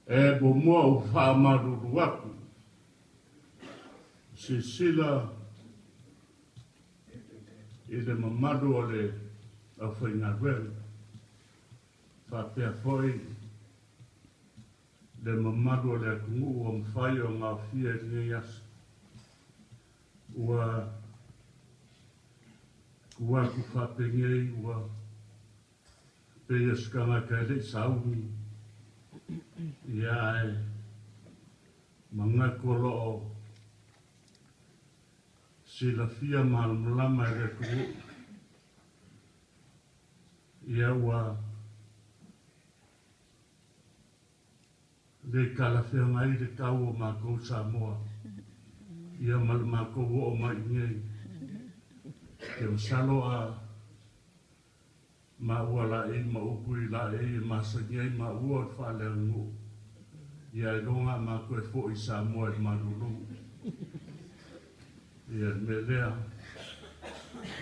E muamua ou faamalulu atu, silasila i le mamalu o le aufaigaluega, faapea foi le mamalu o le atunuu ua mafai ona aofia i lenei aso. Ua tu atu faapenei ua pei o se tagata e le i sauni, ia ae manatu o lo o silafia malamalama e le atunuu, ia ua le talafeagai le tau o matou Samoa, ia ma le matou oo mai i inei. Ke masalo a maua laei ma upu i laei e masani ai maua o le faaleaganuu, ia ailoga a matou e foi i Samoa i le malulu. Ia le mea lea,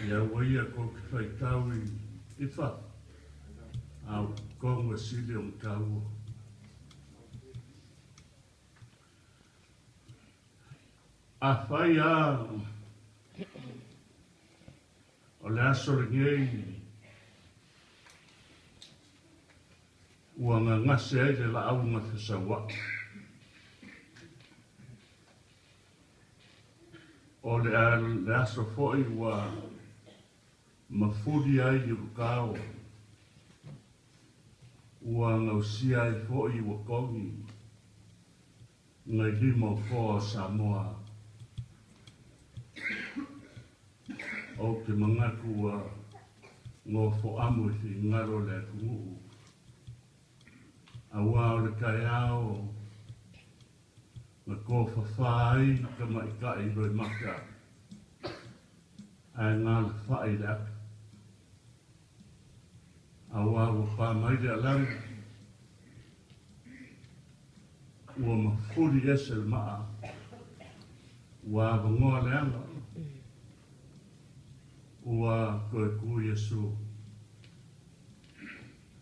ia aua ia tou te faitau i fafo, a o totonu e sili ona taua. Afai lava o le aso lenei ua gagase ai le laau na fesauai, o le aso foi ua mafuli ai i ulutao, ua gausia ai foi ua togi nai lima o toa o Samoa. Ou te manatu ua nofoamu i finagalo o le atunuu, aua o le taeao na tofafa ai tamaitai loimata ae galafai i le ata. Aua ua pa mai le alagi, ua mafuli ese le maa, ua avanoa le ala, ua toe tu Iesu.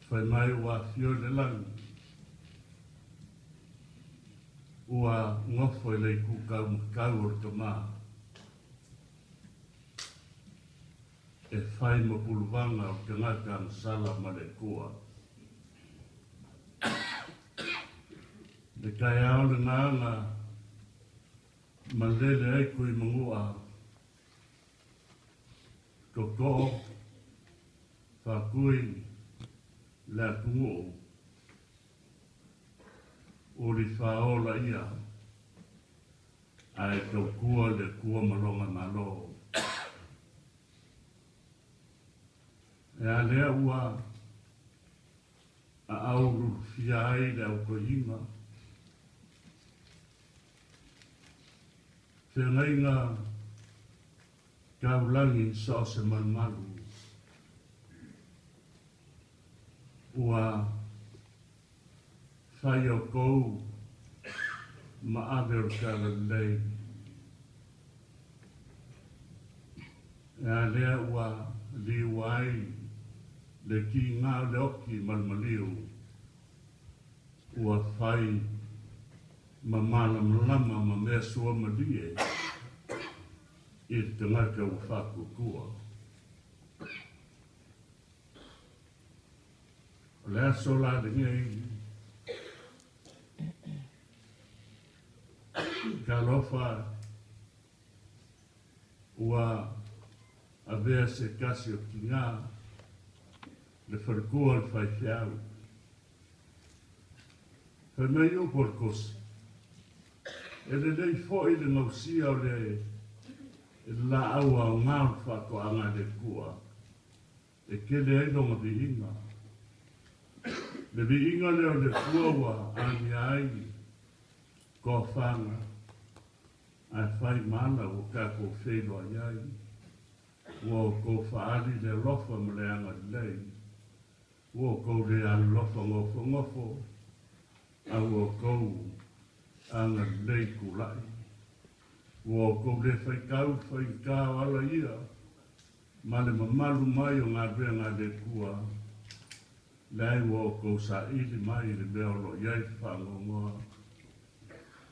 Fai mai ua afio i le lagi, ua nofo i le itu taumatau o le Tama, e fai ma puluvaga o le tagata agasala ma le Atua. Le taeao lena na malele ai Tuimanua, Totoo, Faatui, le atunuu, uli faaola ia, ae tautua le Atua ma lona Malo. E a lea ua aau lulufia ai le autoiga, feagaiga taulagi so o se malumalu, ua fai outou ma ave o le talalelei. E a lea ua liua ai le kiga o le oki ma le maliu, ua fai ma malamalama ma mea suamalie i le tagata ua faatuatua. O le aso la lenei, talofa ua avea se tasi o tina le faletua o le faifeau. Fai mai upu o le Tusi, e lelei foi le gausia o le laau aoga o le faatoaga a le Atua, e tele ai lona viiga. Le viiga lea o le Atua ua agia ai toafaga, ae fai ma ala ua tatou feiloai ai. Ua outou faaali le alofa ma le agalelei, ua outou le alolofa nofonofo, a ua outou agalelei tulai. Ua outou le faitau i faigata o ala ia, ma le mamalu mai o galuega a le Atua. Leai ua outou saili mai i le mea o lo o i ai le faanoanoa.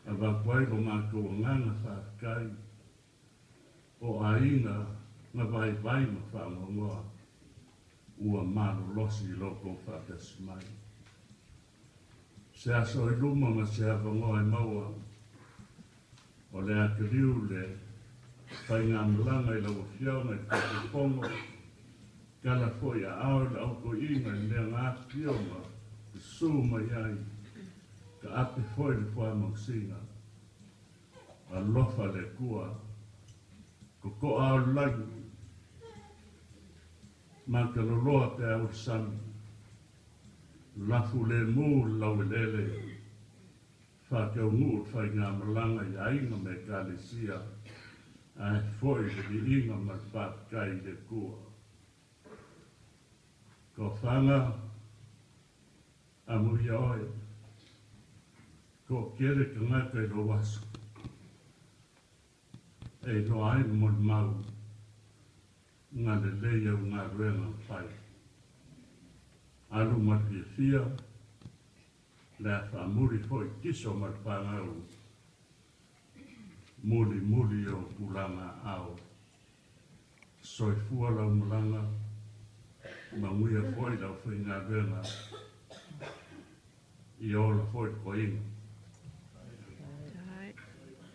Avatu ai lo matou agaga faafetai o aiga na vaivai ma faanoanoa ua malolosi i lo outou faatasi mai. Se aso i luma ma se avanoa e maua, o le a taliu le faigamalaga i lau Afioga i le Taitaifono, tala foi aao i le autoiiga i mea na afifio ma susu mai ai, taape foi le fuamanusina. Alofa le Atua, totoa o le lagi, mataloloa pe au le sami, lafu lemu le laueleele, faataunuu le faigamalaga i aiga ma Ekalesia, ae foi le viiga ma le faafetai i le Atua. Tofaga, amuia oe, toatele tagata i lou aso, e iloa ai le molimau na lelei au galuega na fai. Alu ma le fiafia, le a faamuli foi tiso ma le fanau, mulimuli o tulaga aao. Soifua lau malaga, manuia foi lau faigaluega, ia ola foi le toeaina.